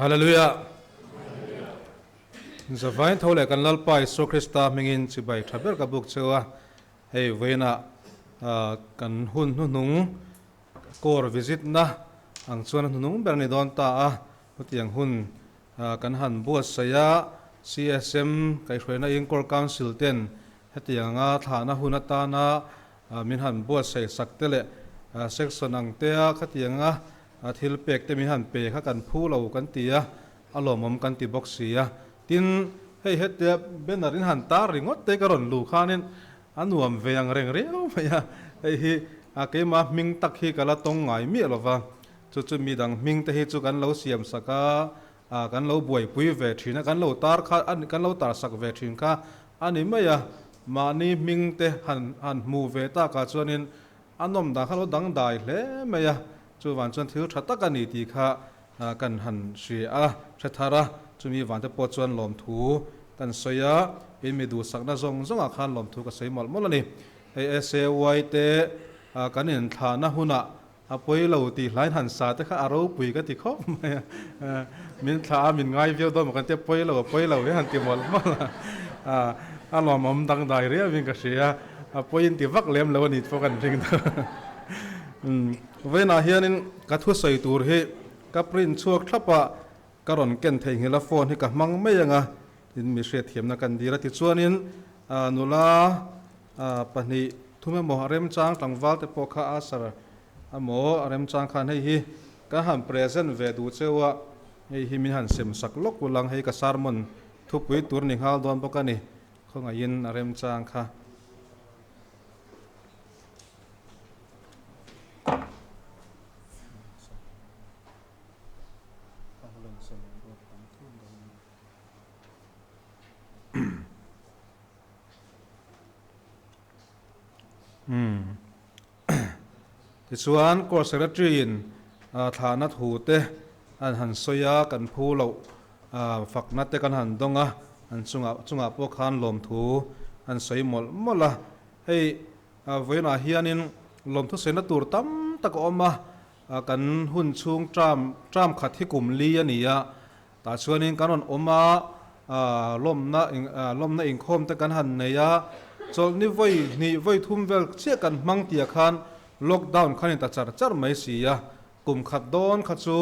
Hallelujah! Zavain tho leh kan Lalpa Isua Krista hmingin chibai tha ber ka buk cheu a, hei vawiinah kan hun hnuhnung core visit na ang chuan a hnuhnung ber a ni dawn ta a, hetiang hun kan han buatsaih a, CSM kaihhruaina in Core Council ten hetiang anga thlahna hun atana min han buatsaih sak te leh section ang te a khatiang anga thil pek te min han pe kha kan phu lo kan ti a, a lawmawm kan ti bawk si a. Tin, hei hetia banner in han tar ringawt te ka rawn luh khanin a nuam ve ang reng riau mai a, hei hi keimah hming tak hi ka la tawng ngai miah lo va. Chu chu mi dang hming te hi chu kan lo siam sak a, kan lo buaipui ve thin a, kan lo tar kha kan lo tar sak ve thin kha a ni mai a. Mahni hming te han han hmu ve takah chuanin a nawm dan kha lo dangdai hle mai a. Chuvang chuan thil tha tak a ni tih kha kan han hria a, hre thar a. Chumi vang te pawh chuan lawmthu kan sawi a, in mi duhsakna zawng zawngah khan lawmthu ka sawi mawlh mawlh a ni. Hei SAY te kan inthlahna hunah A pawi lo tih hlain han sa te kha a ropui ka ti khawp mai a, min thlah a, min ngai viau dawn maw kan tia pawi lo a pawi lo hi han ti mawlh mawlh a, a lawmawm dangdai riauin ka hria a, a pawi in ti vak lem lo a ni pawh kan ring deuh. Vawiinah hianin ka thusawi tur hi ka print chhuak thlap a, ka rawn ken theihnghilh a phone hi ka hmang mai ang a, tin mi hriatthiamna kan dil a, tichuanin nula Pahnih thum emaw a remchang tlangval te pawh kha a sar emaw a remchang khan hei hi ka han present ve duh cheu a, hei hi min han sem sak lawk ul ang, hei ka sermon thupui tur ni nghal dawn bawk a ni, khawngaihin a remchang kha. Umm. Tichuan Court Secretary in thlahna thu te an han sawi a, kan phu loh fakna te kan han dawng a, an chungah chungah pawh khan lawmthu an sawi mawlh mawlh a. Hei vawiinah hianin lawmthu sawina tur tam tak a awm a, kan hun chhung term term khat hi kum li a ni a, Tah chuanin kan rawn awm a, lawmna lawmna inkhawm te kan han nei a, chawlhni vawi hnih vawi thum vel chiah kan hmang tia khan lockdown khan in ta char char mai si a, kum khat dawn kha chu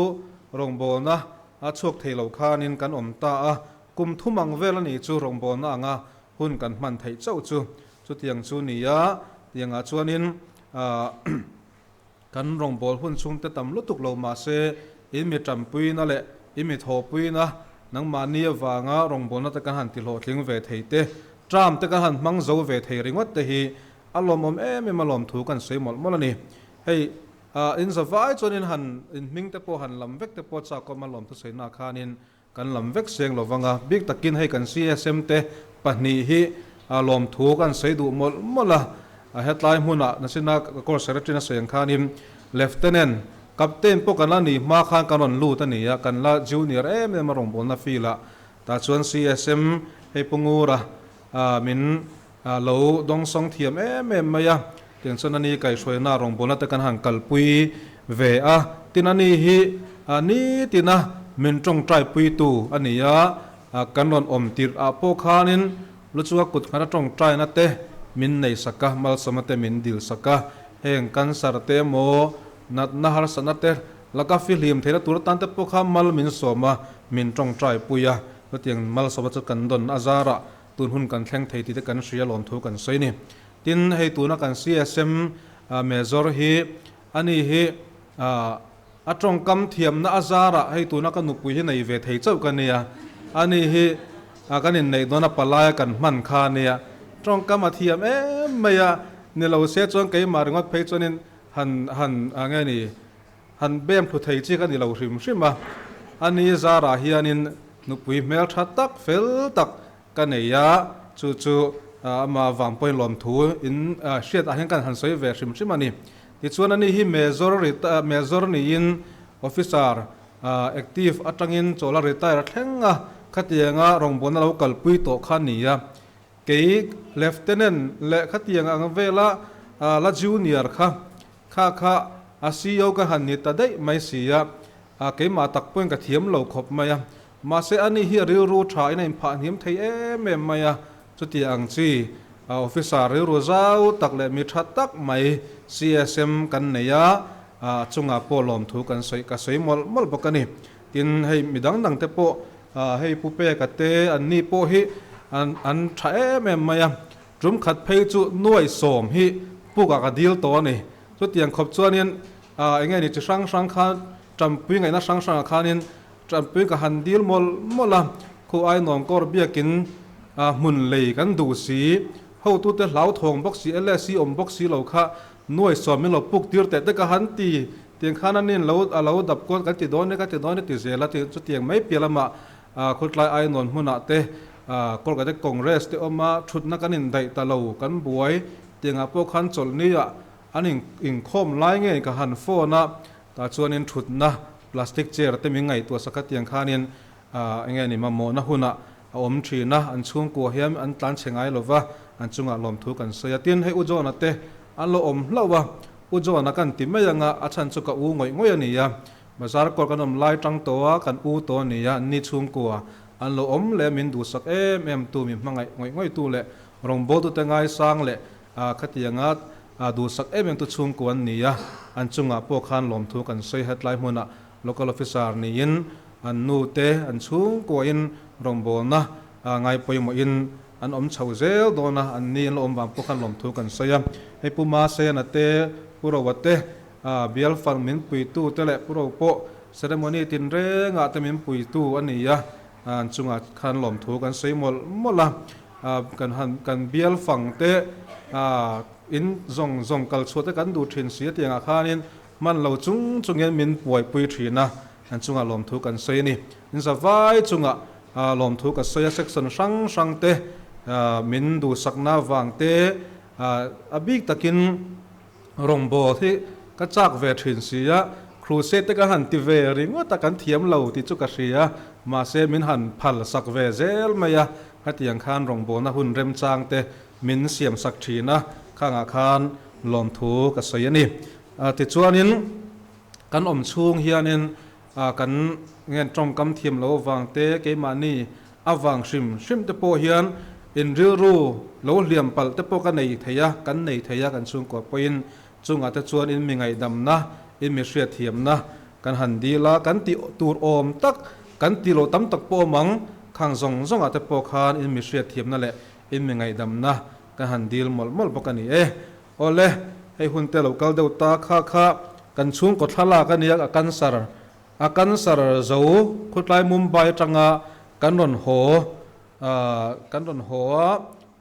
rawngbawlna a chhuak thei lo khanin kan awm ta a, kum thum ang vel a nih chu rawngbawlna anga hun kan hman theih chauh chu chutiang chu ni a, tiangah chuanin Kan rawngbâwl hun chhungte tam lutuk lo mah se, in mi ṭanpuina leh in mi thawhpuina nangmahni avanga rawngbâwlna te kan han tihlawhtling ve thei te, ṭam te kan han hmang zo ve thei ringawt te hi a lawmawm em em a lawmthu kan sawi mawlh mawlh a ni. Hei, in zavai chuan in han in hming te pawh han lam vek te pawh châkawm a lawmthu sawinak khanin Kan lam vek seng lo vang a, bik takin hei kan CSM te pahnih hi lawmthu kan sawi duh mawlh mawlh a, hetlai hmunah nachina Corps Secretary na sawi ang khanin Lieutenant, Captain pawh kan la nih hma khan kan rawn lut a ni a, kan la junior em em a rawngbawlna field ah tah chuan CSM hei Pu Ngura min lo dawngsawng thiam em em mai a, tiang chuan ani kaihhruaina rawngbawlna te kan han kalpui ve a, tin ani hi nitina min tawngtai puitu a ni a, kan rawn awm tirh ah pawh khanin lu chunga kut nghata tawngtaina te min nei sak a, malsawmna te min dil sak a, heng cancer te emaw natna harsatna te laka fihlim theihna tur atan te pawh kha mal min sawm a, min tawngtai pui a, chutiang malsawmna chu kan dawn a zarah Tun hun kan thleng thei tih te kan hria lawmthu kan sawi ni. Tin, hei tuna kan CSM Major hi ani hi a tawngkam thiamna a zarah hei tuna ka nupui hi nei ve thei chauh ka nia. Ani hi kan inneih dawn a palaia kan hman kha a nia. Tawngkam a thiam em mai a, ni lo se chuan keimah ringawt phei chuanin han han nge ni han bem thlu thei chi ka ni lo hrim hrim a. Ani zarah hianin Nupui hmel tha tak fel tak ka nei a, chu chu ama vang pawhin lawmthu in hriat ah hian kan han sawi ve hrim hrim a ni. Tichuan ani hi Major Major niin Officer active atangin chawla retire thleng a, khatianga rawngbawlna lo kalpui tawh kha a ni a. Kei Lieutenant leh khatiang ang vela la junior kha kha kha a CEO ka han ni ta daih mai si a. Keimah tak pawhin ka thiam lo khawp mai a. Mahse ani hi a rilru tha in a inphah hniam thei em em mai a. Chuti ang chi officer rilru zau tak leh mi tha tak mai CSM kan nei a, a chungah pawh lawmthu kan sawi ka sawi mawlh mawlh bawk a ni. Tin, hei mi dang dang te pawh hei Pu Peka te an ni pawh hi an an tha em em mai a. Tum khat phei chu nuai sawm hi pukah ka dil tawh a ni. Chutiang khawp chuanin eng nge ni chi hrang hrang khan tanpui ngaihna hrang hrangah khanin tanpui ka han dil mawlh mawlh a, khu ai nuam kawr biakin hmun lei kan duh si, hotute hlauthawng bawk si, LSC awm bawk si lo kha nuai sawm min lo puk tir teh te ka han ti, tiang khan anin lo a lo dap kual kan ti dawn e ka ti dawn e ti zel a, chutiang mai piah lamah khawtlai ai nuam hmunah te Kolkata Congress te awm a, thutna kan indaih ta lo kan buai, tiangah pawh khan chawlhni ah An in inkhawm lai ngei ka han phone a, tah chuanin thutna plastic chair te min ngaihtuah sak a tiang khanin eng nge ni mamawhna hunah a awm thin a, an chhungkua hian an tlan chhe ngai lova, an chungah lawmthu kan sawi a. Tin, hei U John-a te an lo awm hlauh a, U John-a kan ti mai anga a chhan chu ka u ngawih ngawih a ni a, bazar kawr kan awm lai tang tawh a, kan u tawh a ni a, an ni chhungkua an lo awm leh min duhsak em em tu, min hmangaih ngawih ngawih tu leh rawngbawltute ngaisang leh Khatianga duhsak em em tu chhungkua an ni a, an chungah pawh khan lawmthu kan sawi hetlai hmunah Local Officer niin an nu te an chhungkuain rawngbawlna ngai pawimawhin an awm chho zel dawn a, an ni an lo awm vang pawh khan lawmthu kan sawi a. Hei Pu Masena te, Pu Roa te, bial fang min puitu te leh Pu Ro pawh ceremony tinrengah te min puitu a ni a, an chungah khan lawmthu kan sawi mawlh mawlh a. Kan han kan bial fang te in zawng zawng kal chhuah te kan duh thin si a tiangah khanin hman lo chung chungin min buaipui thin a, an chungah lawmthu kan sawi a ni. In zavai chungah lawmthu ka sawi a, section hrang hrang te min duhsakna vang te a bik takin Rawngbâwl hi ka châk ve ṭhin si a, crusade te ka han ti ve ringawt a, kan thiam lo tih chu ka hria, mahse min han phal sak ve zel mai a, hetiang khan rawngbâwlna hun remchang te min siam sak ṭhin a, khangah khan lawmthu ka sawi a ni. Tichuanin kan awm chhung hianin kan ngen tawngkam thiam lo avang te, keimahni avang hrim hrim te pawh hian in rilru lo hliam palh te pawh ka nei thei a, kan nei thei a kan chhungkua pawhin chungah te chuan in mi ngaihdamna, in mi hriatthiamna kan han dil a, kan tih tur awm tak, kan tih loh tam tak pawh awm ang, khang zawng zawngah te pawh khan in mi hriatthiamna leh in mi ngaihdamna kan han dil mawlh mawlh bawk a ni e. Awle, hei hun te lo kal deuh ta kha kha kan chhungkaw thlalak a nia a cancer a cancer zo khawtlai Mumbai atanga kan rawn haw kan rawn haw a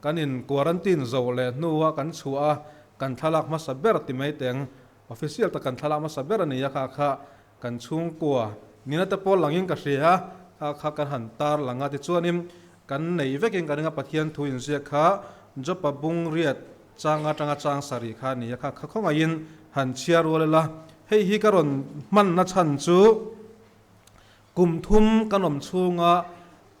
kan in quarantine zo leh hnua kan chhuah a kan thlalak hmasa ber ti mai teng official tak kan thlalak hmasa ber a ni a kha kha kan chhungkua nina te pawh langin ka hria a kha kha kan han tar lang a tichuanin kan nei vekin ka ring a Pathian thu inziak kha Jopa bung riat Chang atanga chang sarih kha a ni a, kha kha khawngaihin han chhiar rual ila, hei hi ka rawn hmanna chhan chu kum thum kan awm chhunga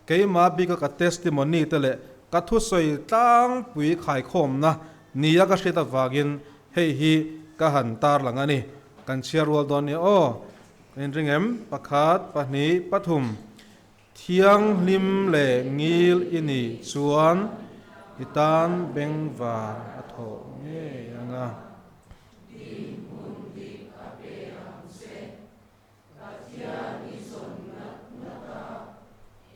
keimah bika ka testimony te leh ka thusawi tlangpui khaikhawmna nia ka hriat avangin hei hi ka han tarlang a ni. Kan chhiar rual dawn nia aw, ka inring em? Pakhat, pahnih, pathum. Thianghlim leh ngil i nih chuan i tan bengvar a thawh ngei ang a. Dinhmun dik a pe ang che. Pathian i zawn ngat ngat a,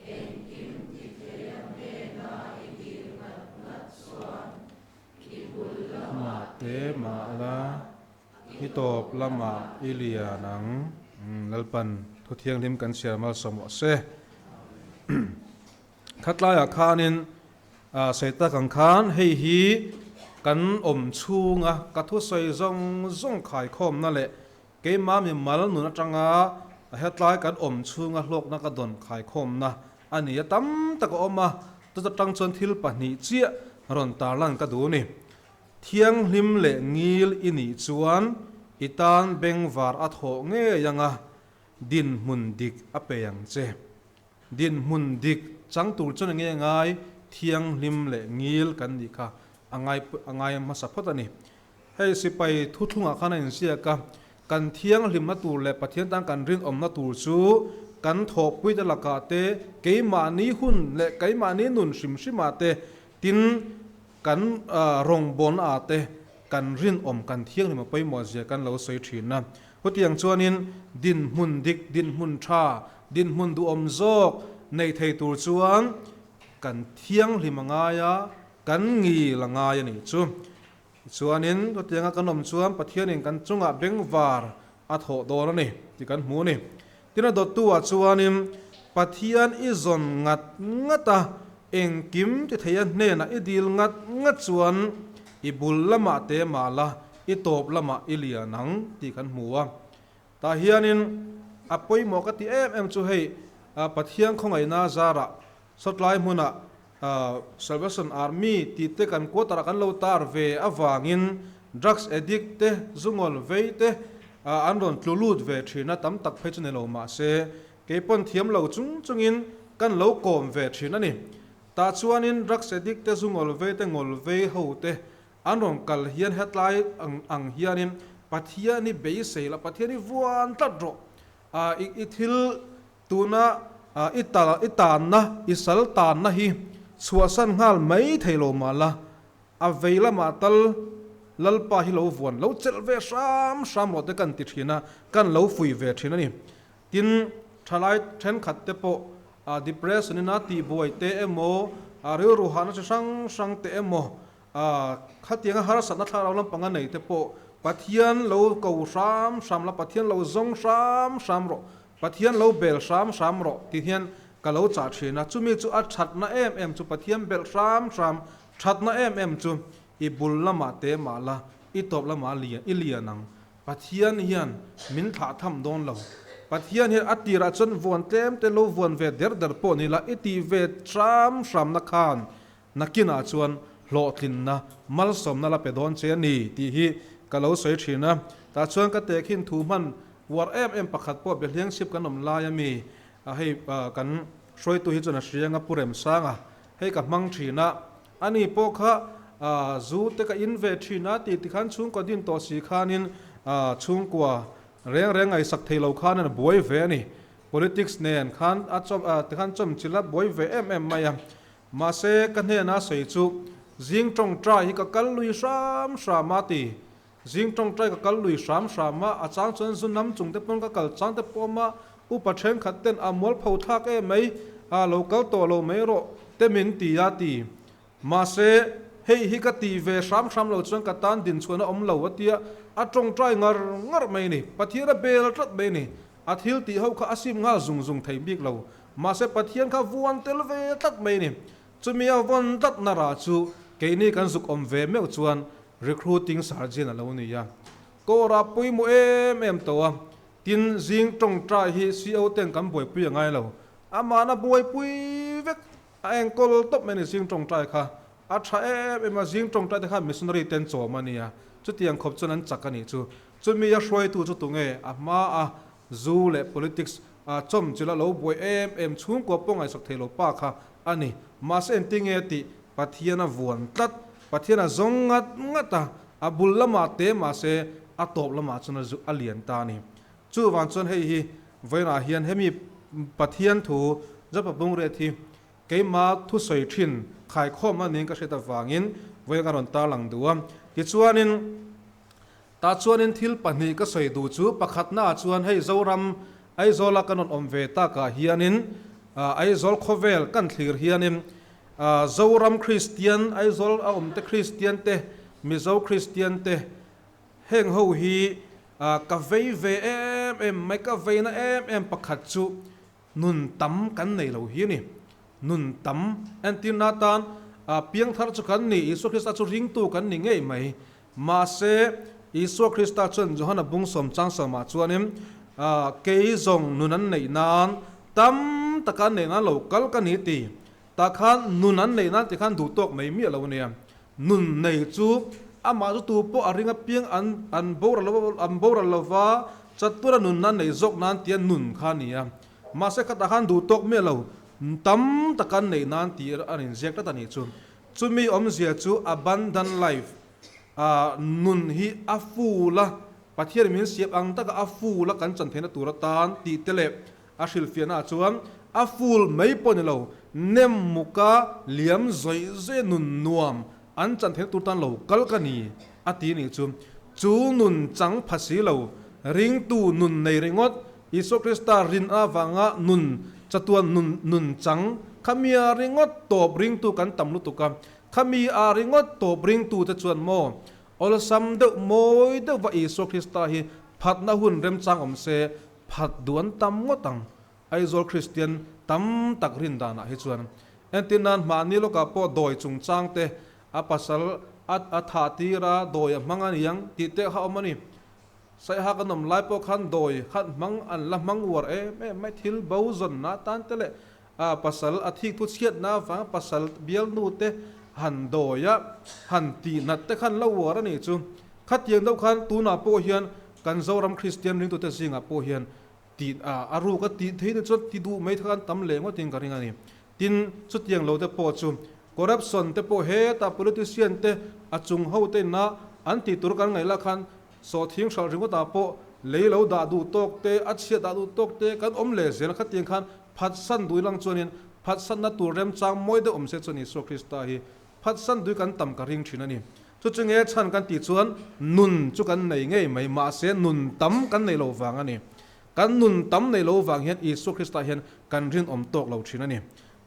engkim ti thei a hnena i dil ngat ngat chuan i bul lamah te mah la I tawp lamah i lian ang. Lalpan thu thianghlim kan chhiar malsawm rawh se. Khatlaiah khanin sawi tak ang khan hei hi kan awm chhunga ka thusawi zawng zawng khaikhawmna leh keimah mimal nun atanga hetlai kan awm chhunga hlawkna ka dawn khaikhawmna a ni a tam tak a awm a, chuta tang chuan thil pahnih chiah rawn tarlan ka duh a ni. Thianghlim leh ngil i nih chuan i tan bengvar a thawh ngei anga dinhmun dik a pe ang che. Dinhmun dik chang tur chuan enge ngai thianghlim leh ngil kan nih kha a ngai a ngai hmasa phawt a ni. Hei sipai thuthlungah khan a inziak a, Kan thianghlimna tur leh Pathian tan kan rinawmna tur chu kan thawhpuite lakah te, keimahni hun leh keimahni nun hrim hrimah te, tin kan rawngbawlna ah te kan rinawm, kan thianghlim a pawimawh zia kan lo sawi thin a. Chutiang chuanin dinhmun dik, dinhmun tha, dinhmun duhawm zawk nei thei tur chuan kan thianghlim a ngai a, kan ngil a ngai a nih chu. Tichuanin, chutianga kan awm chuan Pathianin kan chungah bengvar a thawh dawn a ni tih kan hmu a ni. Tin, a dawttu-ah chuanin, Pathian i zawn ngat ngat a, engkim ti theia hnenah i dil ngat ngat chuan i bul lamah te mah la, i tawp lamah i lian ang tih kan hmu a. Tah hianin a pawimawh ka ti em em chu hei, Pathian khawngaihna zarah sawtlai hmunah Salvation Army tih te kan quarter ah kan lo tar ve avangin drugs addict te, zungawl vei te an rawn tlu lut ve thin a, tam tak phei chu ni lo mahse keipawn thiam lo chung chungin kan lo kawm ve thin a ni. Tah chuanin drugs addict te, zungawl vei te, ngawl vei ho te an rawn kal hian hetlai ang hianin Pathian hi beisei la, Pathian hi vuan tlat rawh, i thil Tuna i tal i tanna, i sal tanna hi chhuahsan nghal mai thei lo mah la, a vei lamah tal Lalpa hi lo vuan lo chelh ve hram hram rawh te kan ti thin a, kan lo fuih ve thin a ni. Tin, thalai thenkhat te pawh depression in a tihbuai te emaw, rilru hahna chi hrang hrang te emaw, Khatianga harsatna thlarau lampanga nei te pawh Pathian lo ko hram hram la, Pathian lo zawng hram hram rawh, Pathian lo bel hram hram rawh tih hian ka lo chah thin a. Chumi chu a thatna em em chu Pathian belh hram hram thatna em em chu i bul lamah te mah la, i tawp lamah lian i lian ang. Pathian hian min thlah tham dawn lo. Pathian hian a tirah chuan vuan tlem te lo vuan ve der der pawh ni la, i tih ve hram hramna khan Nakinah chuan hlawhtlinna, malsawmna la pe dawn che a ni tih hi ka lo sawi thin a. Tah chuan ka tehkhin thu hman uar em em pakhat pawh Behliangchhip kan awm lai a mi, hei kan hruaitu hi chuan a hriang a Pu Remsanga hei ka hmang thin a, ani pawh kha zu te ka in ve thin a tih tikhan chhungkua din tawh si khanin chhungkua reng reng ngaihsak thei lo khan a buai ve a ni. Politics nen khan a chawm tikhan chawmchilh a buai ve em em mai a. Mahse, ka hnena sawi chu, Zing tawngtai hi ka kal lui hram hram a ti. Zing tawngtai ka kal lui hram hram a, a chang chuan zu nam chung te pawn ka kal chang te pawh awm a, upa thenkhat ten a mual pho thlak em mai, a lo kal tawh lo mai rawh te min ti a ti. Mahse, hei hi ka ti ve hram hram lo chuan ka tan dinchhuahna awm lo a tia, a tawngtai ngar ngar mai a ni. Pathian a bel tlat mai a ni. A thil tih ho kha a sim nghal zung zung thei bik lo. Mahse Pathian kha vuan tel ve tlat mai a ni. Chumi a vawn tlatna rah chu keini kan zuk awm ve meuh chuan recruiting sergeant a lo ni a. Kawrah pawimawh em em tawh a, tin zing tawngtai hi CO ten kan buaipui a ngai lo. Amahna buaipui vek a enkawl tawp mai a ni zing tawngtai kha. A tha em em a, zing tawngtai te kha missionary ten chawm a nia, chutiang khawp chuan an chak a nih chu. Chumi a hruaitu chu tunge a hma a zu leh politics a chawmchilh a lo buai em em chhungkua pawh ngaihsak thei lo pa kha a ni. Mahse engtinge a tih? Pathian a vuan tlat. Pathian a zawng ngat ngat a, a bul lamah te mahse a tawp lamah chuan a zu a lian ta a ni. Chuvang chuan hei hi vawiinah hian hemi Pathian thu Japa Bungriat hi Keima thusawi thin khaikhawm a niin ka hriat avangin vawiin ka rawn tarlang duh a. Tichuanin, tah chuanin thil pahnih ka sawi duh chu, pakhatnaah chuan hei Zoram, Aizawla kan rawn awm ve takah hianin, Aizawl khawvel kan thlir hianin, Zoram Kristian, Aizawl a awmte Kristian te, Mizo Kristian te, heng ho hi ka vei ve em em mai, ka veina em em pakhat chu Nun tam kan nei lo hi a ni. Nun tam entirna atan piangthar chu kan ni, Isua Krista chu ringtu kan ni ngei mai. Mahse, Isua Krista chuan Johana bung sawm chang sawmah chuanin, Kei zawng nun an neih nan, tam taka an neih nan lo kal ka ni ti. Tah khan nun an neih nan ti khan duh tawk mai miah lo a nia. Nun nei chu amah chu tu pawh a ring apiang an an boral lo an boral lo va, chattura nunna nei zawk nan tia nun kha a ni a. Mahse khatah khan duh tawk miah lo, tam taka an neih nan tih an inziak tlat a nih chu. Chumi awmzia chu abundant life, ah nun hi a full a. Pathian min siam ang taka a full a kan chan theihna tur atan tih te leh a hrilhfiahnaah chuan a full mai pawh ni lo, nem muka liam zawih zawih a nun nuam an chan theihna tur tan lo kal ka ni a ti nih chu. Chu nun chang pha si lo, ringtu nun nei ringawt Isua Krista rin avanga nun chatuan nun nun chang kha mi a ringawt tawp ringtu kan tam lutuk a, kha mi a ringawt tawp ringtute chuan maw Awlsam deuh mawi deuhva Isua Krista hi phatna hun remchang awm se, phat duh an tam ngawt ang. Aizawl Kristian tam tak rin danah hi chuan entir nan mahni lawkah pawh dawi chungchang te a pasal a a thah tir a, dawi a hmang a ni ang tih te kha awm a ni. Saiha kan awm lai pawh khan dawi khan hmang an la hmang uar em em mai, thil bo zawnna atan te leh A pasal a thik thu chhiatna avanga pasal bialnu te han dawi a, han tih nat te khan la uar a nih chu. Khatiang deuh khan tunah pawh hian kan Zoram Kristian ringtute zingah pawh hian tih a ruk a tih theih na chuan ti duh mai kha kan tam leh ngawtin ka ring a ni. Tin, chutiang lo te pawh chu corruption te pawh hetah politician te a chung ho te ina an tih tur kan ngaih lah khan Sawhthing hralh ringawtah pawh lei lo dah duh tawk te, a chhiat dah duh tawk te kan awm leh zel. Khatiang khan phatsan dui lang chuanin phatsanna tur remchang mawi deuh awm se chuan Isua Krista hi phatsan dui kan tam ka ring thin a ni. Chu chu nge chhan kan tih chuan nun chu kan nei ngei mai, mahse nun tam kan nei lo vang a ni. Kan nun tam nei lo vang hian Isua Krista hian kan rinawm tawk lo thin a ni.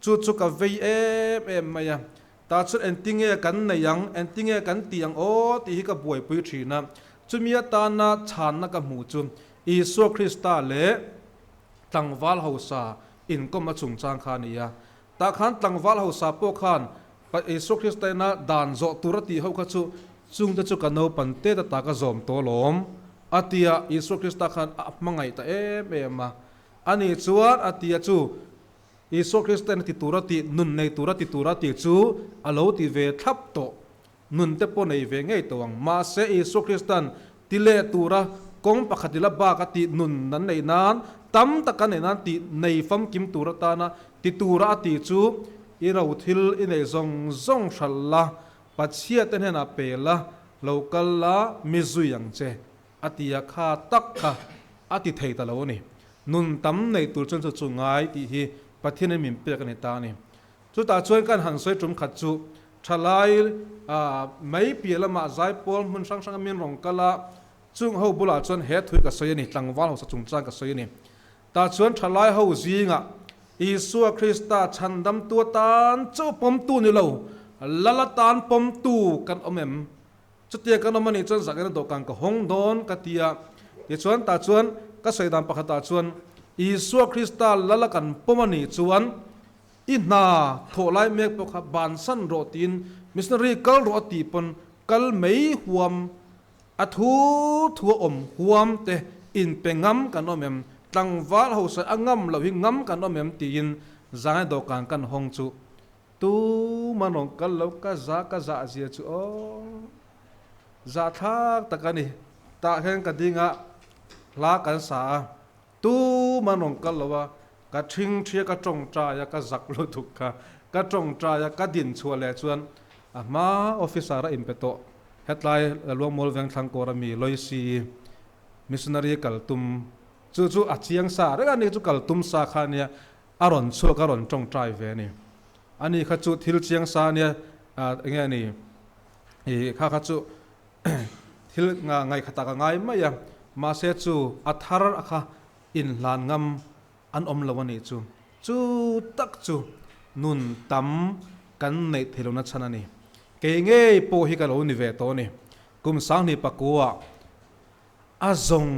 Chu chu ka vei em em mai a. Tah chuan engtinge kan nei ang, engtinge kan tih ang aw tih hi ka buaipui thin a. Chumi atana chhanna ka hmuh chu Isua Krista leh tlangval hausa inkawmna chungchang kha a ni a. Tah khan tlangval hausa pawh khan Isua Krista ina dan zawh tur a tih ho kha chu chungte chu ka naupan tet ata ka zawm tawh alawm a ti a, Isua Krista khan a hmangaih ta em em a. Ani chuan a ti a chu Isua Krista'n a ti tur a tih, nun nei tur a ti tur a tih chu a lo ti ve thlap tawh. Nun te pawh nei ve ngei tawh ang. Mahse, Isua Krista'n ti leh tura kawng pakhat ila bak a tih nun an neih nan, tam tak an neih nan tih nei famkim tur atana ti tura a tih chu i ro thil i neih zawng zawng hralh la, Pathiate hnenah pe la, lo kal la, mi zui ang che. A ti a, kha tak kha a ti thei ta lo a ni. Nun tam nei tur chuan chu chu ngai tih hi Pathianin min pek a ni ta a ni. Chutah chuan kan han sawi tum khat chu thalai mai piah lamah zaipawl hmun hrang hranga min rawn kal a, chung ho bulah chuan he thui ka sawi a ni, tlangval hausa chungchang ka sawi a ni. Tah chuan thalai ho zingah Isua Krista chhandamtu atan chauh pawmtu ni lo, Lal atan pawmtu kan awm em? Chutia kan awm a nih chuan zakin a dawhkan ka hawng dawn ka ti a. Tichuan tah chuan ka sawi dan pakhatah chuan Isua Krista lal a kan pawm a nih chuan i hna thawh lai mek pawh kha bansan rawh tiin missionary kal rawh a tih pawn kal mai huam a thu thu a awm huam te inpe ngam kan awm em? Tlangval hausa a ngam loh hi ngam kan awm em? tiin zangai dawhkan kan hawng chu Tuma rawn kal lo ka za ka zah zia chu aw zah thlak tak a ni. Tah hian ka ding a, hla kan sa a, tuma rawn kal lo a, ka thing thia ka tawngtai a, ka zak lutuk kha ka tawngtai a, ka din chhuah leh chuan a hma officer a inpe tawh hetlai Laluangmual Vengthlang kawr ami Loisi missionary kal tum chu chu a chiang sa reng a ni chu kal tum sa kha a nia. A rawn chhuak a rawn tawngtai ve a ni. Ani kha chu thil chiang sa ania enge a ni ih kha kha chu thil ngaihkhat ah ka ngai mai a, mahse chu a thar a kha inhlan ngam an awm lo a nih chu. Chu tak chu nun tam kan neih theih lohna chhan a ni. Kei ngei pawh hi ka lo ni ve tawh a ni. Kum sanghnih pakua A zawng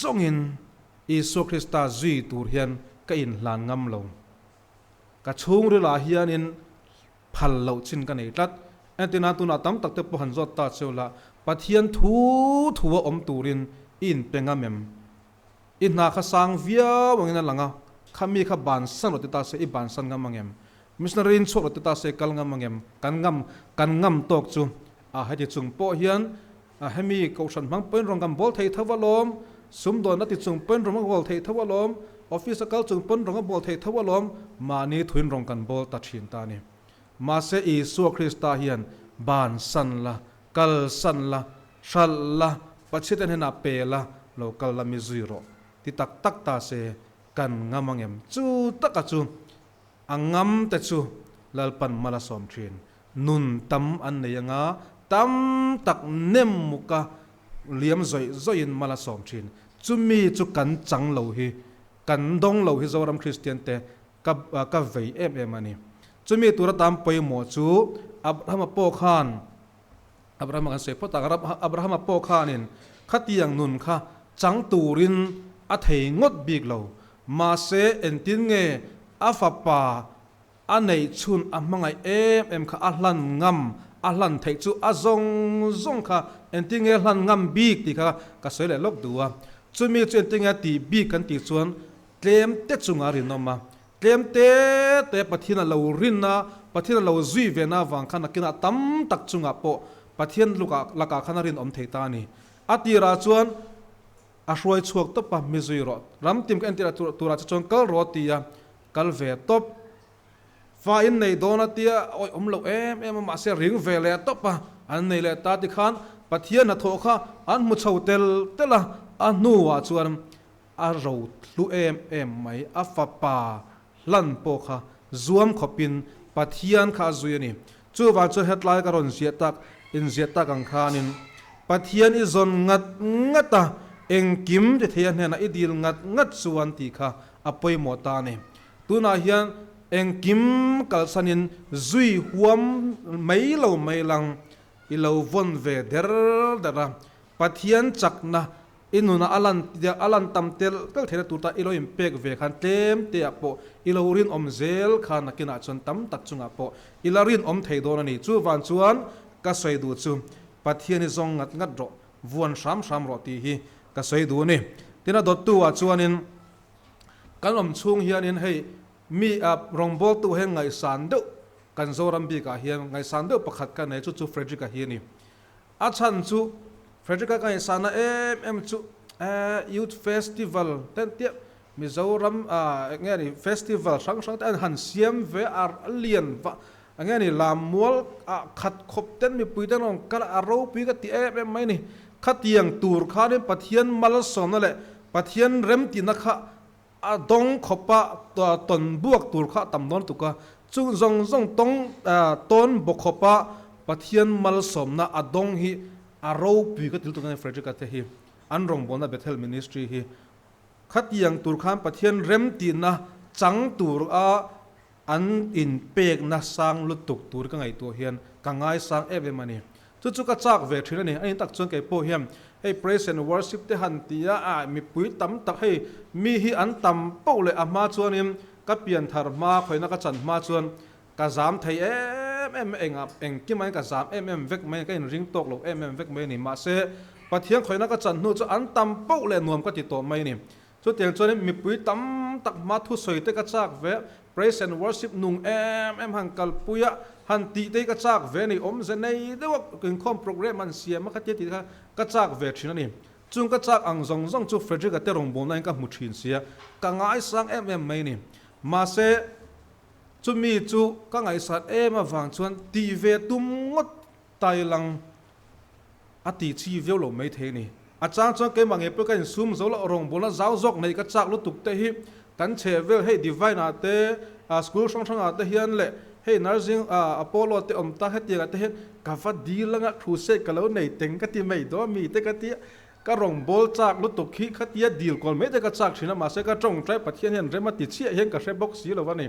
zawngin Isua Krista zui tur hian ka inhlan ngam lo. Ka chhungrilah hianin phal loh chin ka nei tlat. Entirnan tunah tam tak te pawh han zawt ta cheu la, Pathian thu thu a awm turin i inpe ngam em? I hna kha sang viau angin a lang a, kha mi kha bansan rawh ti ta se i bansan ngam angem? Missionary in chhuak rawh ti ta se kal ngam angem? Kan ngam, kan ngam tawk chu a heti chung pawh hian A hemi kohhran hmang pawhin rawn kan bawl thei tho alawm, sumdawnna ti chung pawhin rawn a bawl thei tho alawm, office a kal chung pawn rawn a bawl thei tho alawm, mahni thuin rawn kan bawl ta thin ta a ni. Mahse Isua Krista hian bansan la, kalsan la, hralh la, Pathian hnenah pe la, lo kal la mi zui rawh ti tak tak ta se kan ngam angem? Chu taka chu a ngam te chu Lalpan mal a sawm thin. Nun tam an nei anga tam tak nem muka liam zawih zawihin mal a sawm thin. Chumi chu kan chang lo hi, kan dawng lo hi Zoram Kristian te ka ka vei em em a ni. Chumi tura tam pawimawh chu Abrahama pawh khan Abrahama kan sawi phawt ang, Abrahama pawh khanin khatiang nun kha chang turin a thei ngawt bik lo. Mahse engtin nge a fapa a neih chhun a hmangaih em em kha a hlan ngam, a hlan theih chu a zawng zawng kha engtin nge hlan ngam bik tih kha ka sawi leh lawk duh a. Chumi chu engtin nge a tih bik kan tih chuan tlem te chungah a rinawm a, tlem te te Pathian a lo rin a, Pathian a lo zui ve na avang khan nakinah tam tak chungah pawh Pathian lukah lakah khan a rinawm thei ta a ni. A tirah chuan A hruai chhuak tawp a, mi zui rawh. Ram tim ka entir turah che chuan kal rawh a ti a, kal ve tawp. Fa in nei dawn a tia, awih awm loh em em a, mahse ring ve leh tawp a, an nei leh ta tikhan Pathian hnathawh kha an hmu chho tel tel a, a hnuah chuan a ro hlu em em mai, a fapa hlan pawh kha zuam khawpin Pathian kha a zui a ni. Chuvang chuan hetlai ka rawn ziah tak, inziah tak ang khanin Pathian i zawn ngat ngat a, engkim ti thei a hnenah i dil ngat ngat chuan tih kha a pawimawh ta a ni. Tunah hian engkim kalsanin zui huam mai lo mai lang i lo vawn ve der der a, Pathian chakna I nunah a lan a lan tam tel tel theihna tur ta i lo inpek ve khan tlem te ah pawh i lo rinawm zel kha nakinah chuan tam tak chungah pawh i la rinawm thei dawn a ni. Chuvan chuan ka sawi duh chu Pathian i zawng ngat ngat rawh, vuan hram hram rawh tih hi ka sawi duh a ni. Tin a dawttu ah chuanin kan awm chhung hianin hei mi a rawngbawltu hian ngaihsan deuh kan Zoram bikah hian ngaihsan deuh pakhat ka nei chu chu Frederick-a hi a ni. A chhan chu Frederick-a ka ngaihsahna em em chu Youth Festival te tia Mizoram eng nge ni festival hrang hrang te an han siam ve a lian vah eng nge ni lammual ah khat khawp ten mipui te rawn kal a ropui ka ti em em mai ni. Khatiang tur khanin Pathian malsawmna leh Pathian remtihna kha A dawng khawpa tawn buak tur kha a tam dawn tuk a, chung zawng zawng tawng tawn bawk khawpa Pathian malsawmna a dawng hi a ropui ka ti lutuk a ni Frederick-a te hi an rawngbawlna Bethel Ministry hi khatiang tur khan Pathian remtihna chang tur a an inpekna sang lutuk tur ka ngaihtuah hian ka ngaisang em em a ni. Chu chu ka chak ve thin a ni. A intak chuan kei pawh hian hei praise and worship te han ti a, ah mipui tam tak hei mi hi an tam poh leh a hma chuanin ka pian thar hma khawihna ka chan hma chuan ka zam thei em em a, engah engkim aiin ka zam em em vek mai a, ka inring tawk lo em em vek mai a ni. Mahse Pathian khawihna ka chan hnu chu an tam poh leh nuam ka ti tawh mai a ni. Chutiang chuanin mipui tam tak hma thusawi te ka chak ve, praise and worship nung em em han kalpui a, han tih te hi ka chak ve a ni, awmze nei deuh a inkhawm program han siam a khatia tih te kha ka chak ve thin a ni. Chung ka chak ang zawng zawng chu Frederick-a te rawngbawlna in ka hmu thin sia, ka ngaisang em em mai a ni. Mahse, chumi chu ka ngaihsat em avang chuan tih ve tum ngawt tailang A ti chi viau lo mai thei a ni. A chang chuan keimah ngei pawh ka insum zo loh rawngbawlna zau zawk neih ka chak lutuk te hi kan chheh vel hei Divine ah te school hrang hrang ah te hian leh hei nursing ah Apollo te awm ta hetiang ah te hian ka va dil anga crusade ka lo nei teng ka ti mai dawn mi te ka tia ka rawngbâwl chak lutuk hi khatia dil kual mai te ka chak thin a mahse ka tawngtai Pathian hian rem a ti chiah hian ka hre bawk si lo a ni.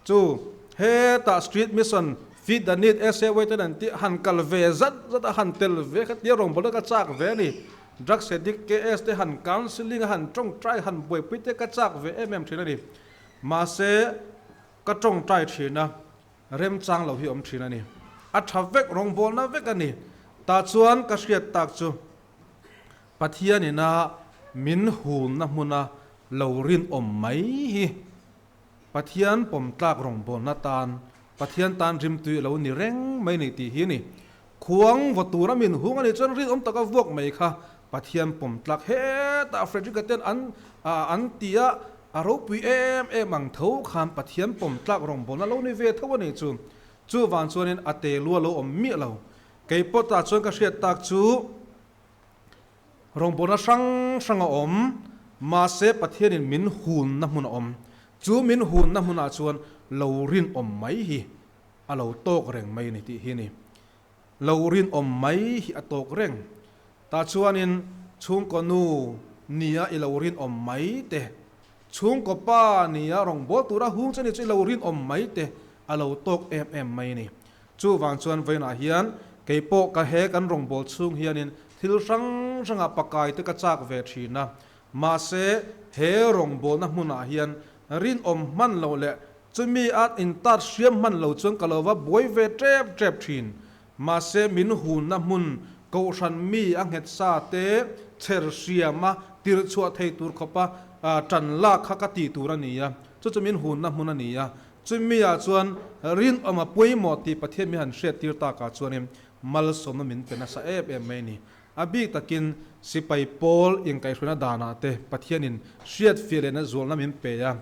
Chu hetah Street Mission Feed the Need SA Waiten an tih han kal ve zat zat a, han tel ve kha tia rawngbawlna ka chak ve a ni. Drugs addict KS te han counselling a han tawngtai han buaipui te ka chak ve em em thin a ni. Mahse ka tawngtai thin a, remchang lo hi awm thin a ni. A tha vek, rawngbawlna vek a ni. Tah chuan ka hriat tak chu Pathian ina min hunna hmuna lo rinawm mai hi Pathian pawm tlak rawngbawlna tan Pathian tan rimtui a lo ni reng mai ni tih hi a ni. Khuang vaw tura min hung a nih chuan rinawm taka vuak mai kha Pathian pawm tlak hetah Frederick-a ten an an ti a, a ropui em em ang tho khan Pathian pawm tlak rawngbawlna lo ni ve tho a nih chu. Chuvang chuanin a te lua lo awm miah lo. Keipawh tah chuan ka hriat tak chu. Rawngbawlna hrang hrang a awm, mahse Pathianin min hunna hmun a awm. Chu min hunna hmunah chuan lo rinawm mai hi a lo tawk reng mai a ni tih hi a ni. Lo rinawm mai hi a tawk reng. Tah chuanin chhungkaw nu nia i lo rinawm mai te, chhungkaw pa nia rawngbâwl tura hung che ni chu i lo rinawm mai te a lo tawk em em mai a ni. Chuvang chuan vawiinah hian kei pawh ka he kan rawngbâwl chhung hianin thil hrang hrangah pakai te ka châk ve thin a. Mahse he rawngbâwlna hmunah hian rinawm hman loh leh Chumi a intat hriam hman lo chuan ka lo va buai ve tep tep thin. Mahse min hunna hmun kohhran mi a nghet sa te chher hriam a tirh chhuah thei tur khawpa tan lak kha ka tih tur a ni a, chu chu min hunna hmun a ni a. Chumi ah chuan rinawm a pawimawh tih Pathian min han hriat tir takah chuanin malsawmna min pe nasa em em mai a ni. A bik takin sipai pawl inkaihhruaina danah te Pathianin hriatfiah lehna zualna min pe a.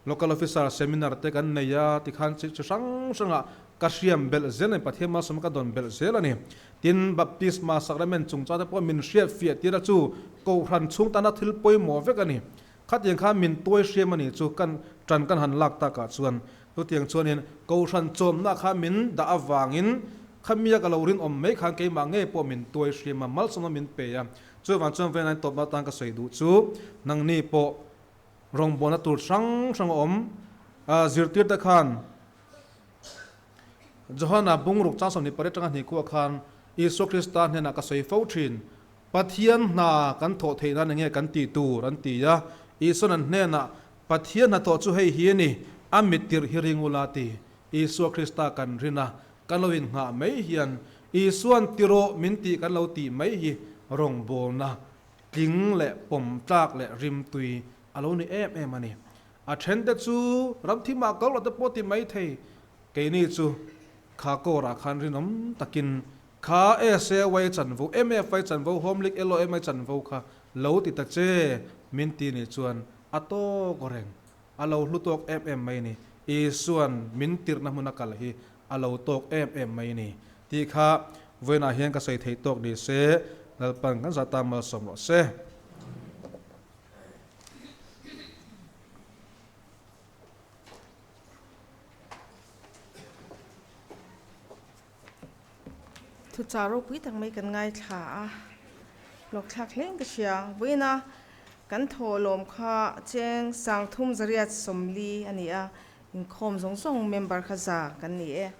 Local Officer Seminar te kan nei a, tikhan chi chi hrang hrangah ka hriam belh zel a ni, Pathian malsawmna ka dawn belh zel a ni. Tin, Baptisma Sacrament chungchang te pawh min hriat fiah tir a chu Kohhran chhung tana thil pawimawh vek a ni. Khatiang khan min tuai hriam a ni chu kan tan kan han lak takah chuan chutiang chuanin Kohhran chawmna kha min dah avangin khamia ka lo rinawm mai khan keimah ngei pawh min tuai hriam a, malsawmna min pe a. Chuvang chuan vawiin tawpna atan ka sawi duh chu nangni pawh Rawngbawlna tur hrang hrang a awm. Zirtirte khan Johana bungruk chang 28 atanga hnih khuah khan Isua Krista hnenah ka sawi fo thin. Pathian hna kan thawh theih nan enge kan tih tur an ti a. Isuan an hnenah Pathian hnathawh chu hei hi a ni, a mit tirh hi ring ula ti. Isua Krista kan rin a, kan lo innghah mai hian Isuan ti rawh min tih kan lo tih mai hi rawngbawlna Tling leh pawm tlak leh rimtui a lo ni em em a ni. A thente chu ramthimah kal rawh te pawh ti mai thei. Keini chu kha kawrah khan rinawm takin kha SAY chanvo, MFI chanvo, Home League LOMI chanvo kha lo ti ta che min ti nih chuan a tawk reng. A lo hlu tawk em em mai ni. Isuan min tirhna hmuna kal hi a lo tawk em em mai ni. Tih kha vawiinah hian ka sawi theih tawk ni se, Lalpan kan zah tan malsawm rawh se. Thuchah ropui tak mai kan ngaithla a, hlawkthlak hleng ka hria. Vawiina kan thawhlawm kha cheng sangthum zariat sawmli a ni a, inkhawm zawng zawng member kha za kan ni e.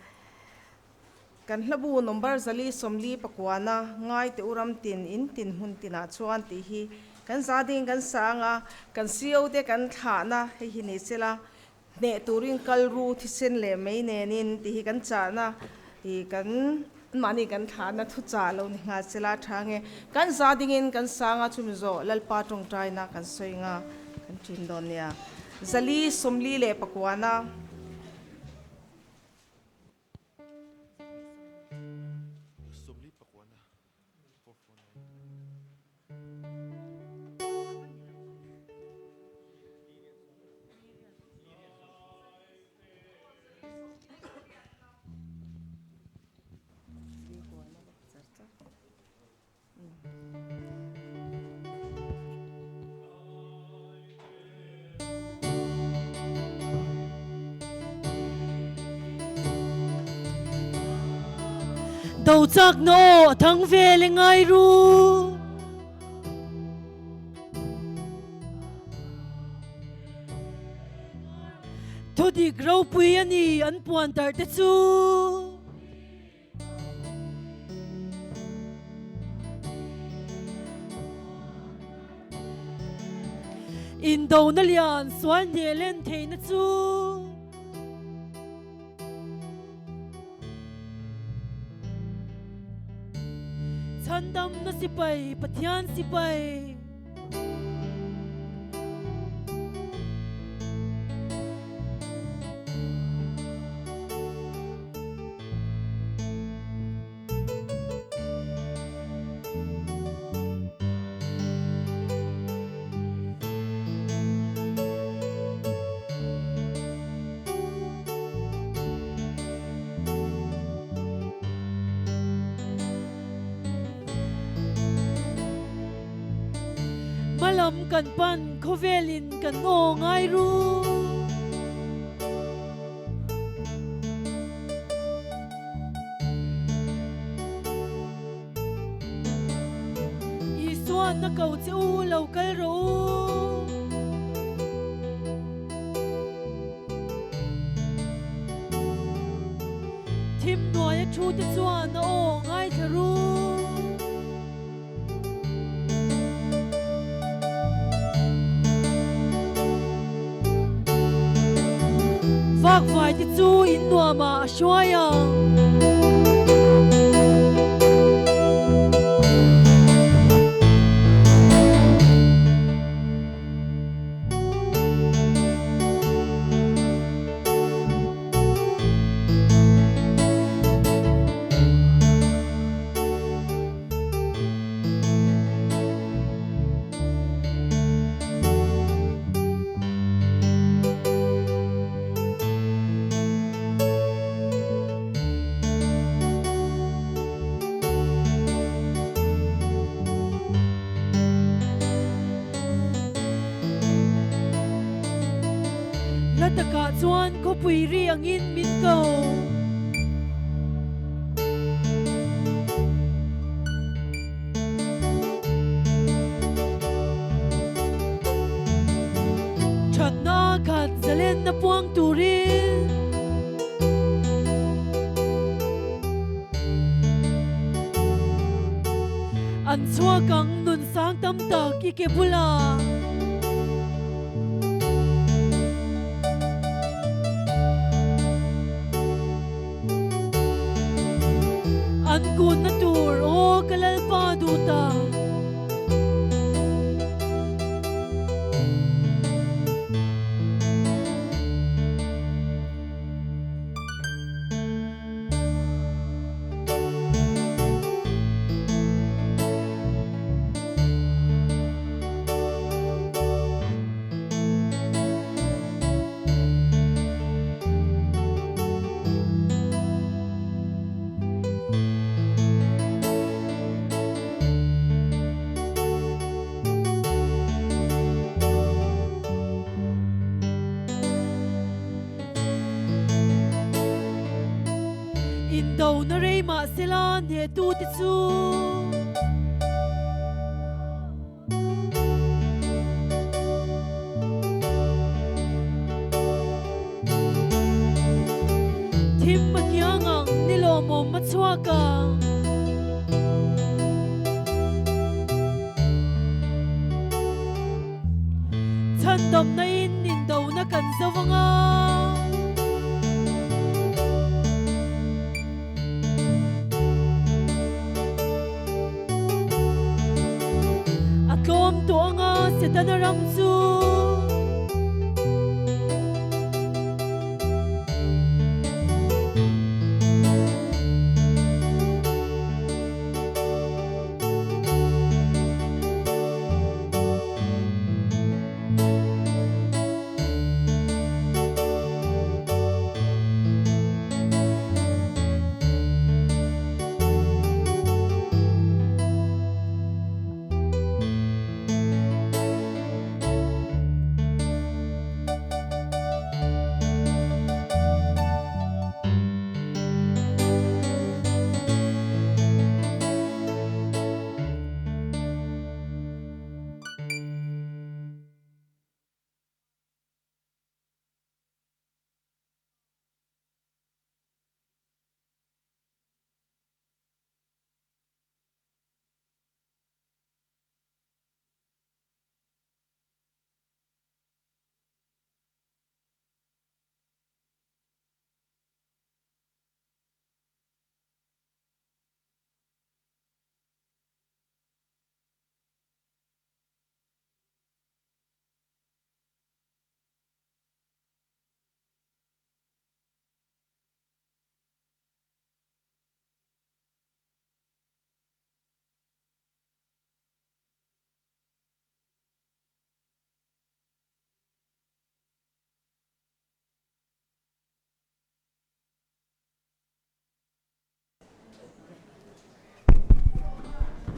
Kan hlabu number 440 pakuana ngai teh u ram tin in tin hmun tinah chuan tih hi kan za ding kan sang a, kan CO te kan thlahna hei hi ni sela hneh turin kal ru thisen leh mei nenin tih hi kan chahna ih kan anmahni kan thlahna thu chah lo ni nghal sela tha nge kan za dingin kan sang a chumi zawh Lalpa tawngtaina kan sawi nga kan ṭin dawn nia 449. Do chak na aw a thang ve le ngai ru. Thudik ropui a ni an puan tar te chu. Indona lian sual hneh len theihna chu. Chhandamna sipai, Pathian sipai. Hmalam kan pan khawvelin kan aw ngai ru. Isuan a ko che u lo kal rawh u. Thim hnuaia thu te chuan a aw ngaithla ru. Vakvai te chu in nuam ah a hruai ang. Hla takah chuan khawpui ri angin min ko. Thatna khat zalenna puang turin. An chhuak ang nun sang tam tak i ke bulah. An kunna tur aw ka Lalpa duh ta. Indona rei mahsela hnehtute chu. Thim a kiang ang ni lawmawm a chhuak ang. Chhandamna in indona kan zo ang a. A tlawm tawh anga Setana ram chu.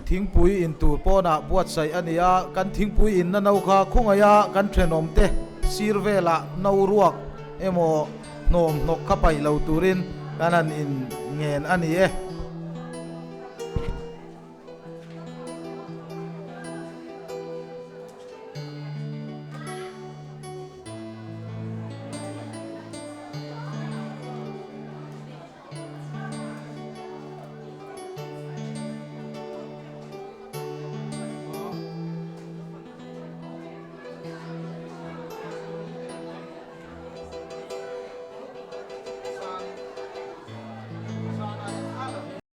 Thingpui in tur pawnah buatsaih a ni a, kan thingpui inna no kha khawngaiha kan thenawmte sir velah no ruak emaw hnawm hnawk kha paih lo turin kan han in ngen a ni e.